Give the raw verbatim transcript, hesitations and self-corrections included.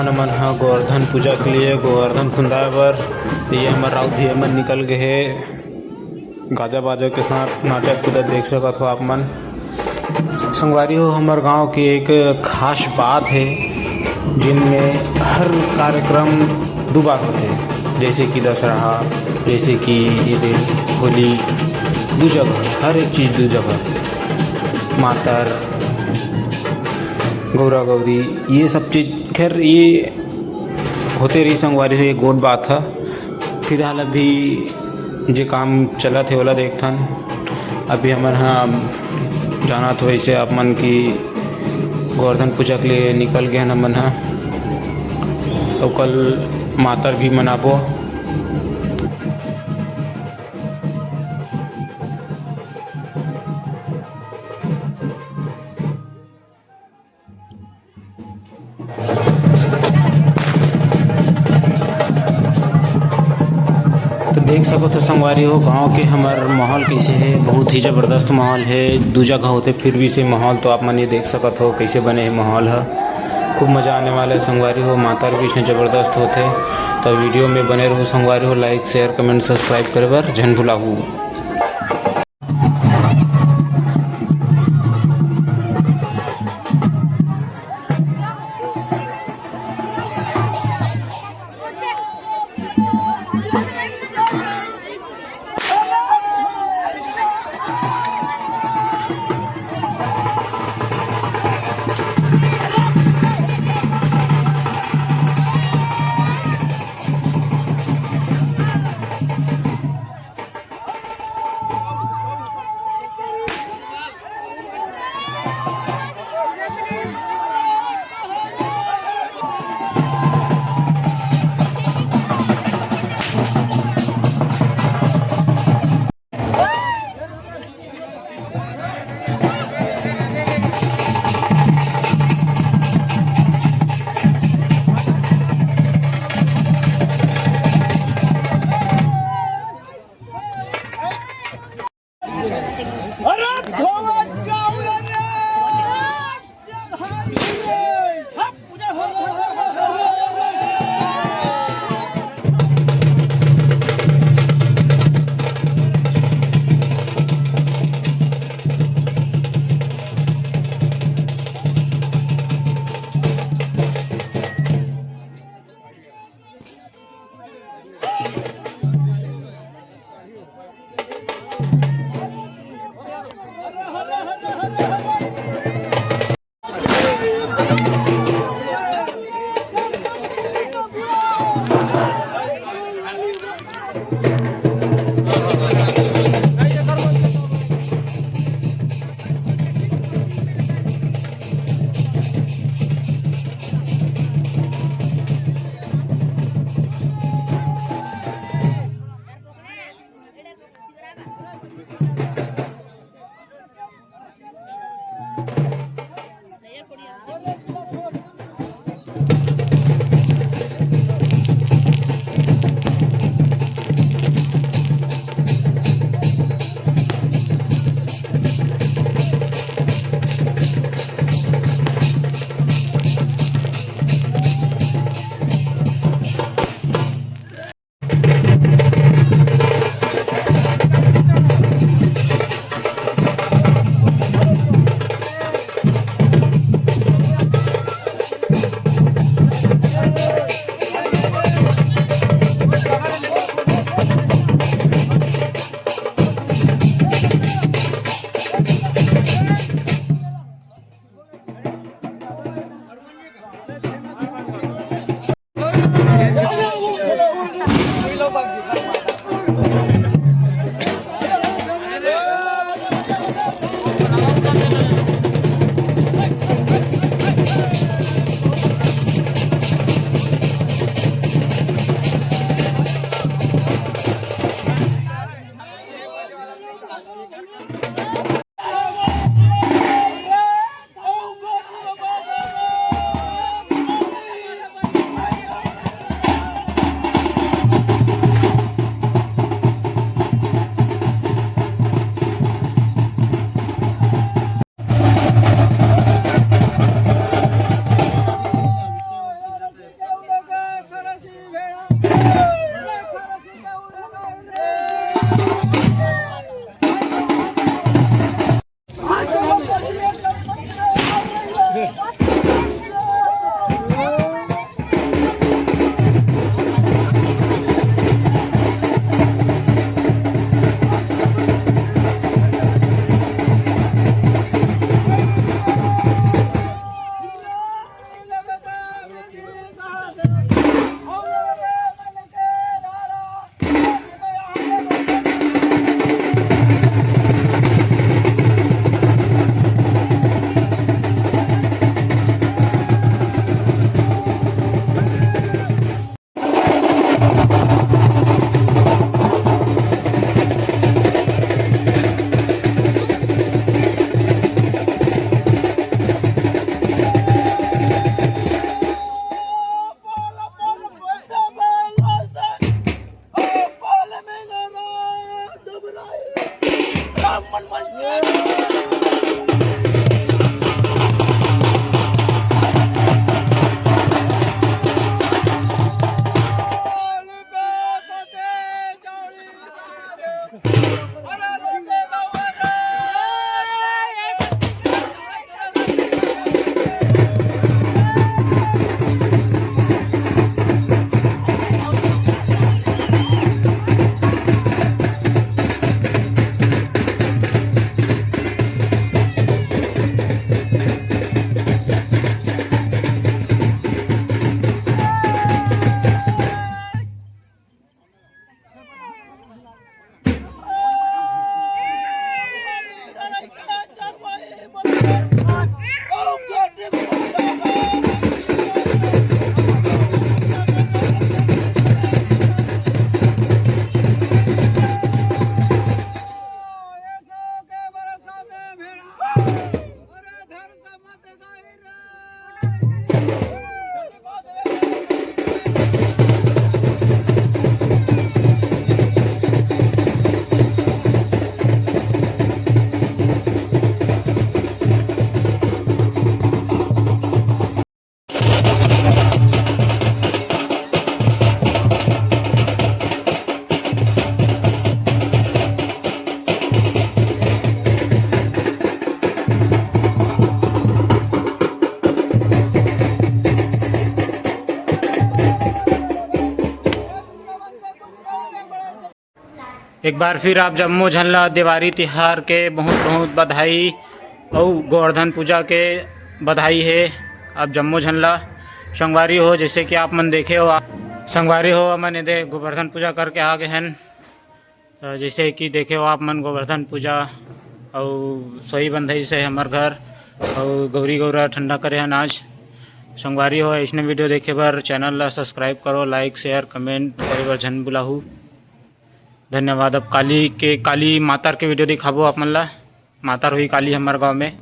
हमन ह गोवर्धन पूजा के लिए गोवर्धन खुंदाए बर, ये हमर राउत भैया मन निकल गए हे गाजा बाजा के साथ नाचत कूदत, देख सकत हो आप मन। संगवारी हो, हमर गांव के एक खास बात है, जिनमें हर कार्यक्रम दो बार होते हैं, जैसे कि दशहरा, जैसे कि ये दे होली, दो जगह, हर एक चीज़ दो जगह, मातर, गौरा गौरी, ये सब चीज़। खैर, ये होते रही संगवारी हो, ये गोठ बात ह। फिलहाल अभी जे काम चलत हे, ओला देखथन। अभी हमन ह जानत हो, वैसे आप मन की गोवर्धन पूजा के लिए निकल गए हन हमन ह, अउ कल मातर भी मनाबो। तो देख सकत हो संगवारी हो, गांव के हमर माहौल कैसे है, बहुत ही जबरदस्त माहौल है। दू जगह होते फिर भी से माहौल तो आप मन ये देख सकत हो कैसे बने है माहौल ह। खूब मजा आने वाला है संगवारी हो, मातर भी इसमें जबरदस्त होते। तो वीडियो में बने रहो संगवारी हो, like, share, comment, subscribe करे बर झन भुलाहू। एक बार फिर आप जम्मो झन ला देवारी तिहार के बहुत बहुत बधाई अउ गोवर्धन पूजा के बधाई हे। आप जम्मो झन ला संगवारी हो, जैसे कि आप मन देखे हो, आप संगवारी हो, हमन एदे गोवर्धन पूजा करके आ गए हन। अ, जैसे कि देखे हो आप मन, गोवर्धन पूजा अउ सोई बंधई से हमर घर अउ गौरी गौरा ठंडा करे हन आज। संगवारी हो, ऐसने वीडियो देखे बर चैनल ला सब्सक्राइब करो, लाइक, शेयर, कमेंट करे बर झन बुलाहू। धन्यवाद। अब काली के, काली मातर के वीडियो दिखाबो आप मन ला। मातर हुई काली हमर गांव में।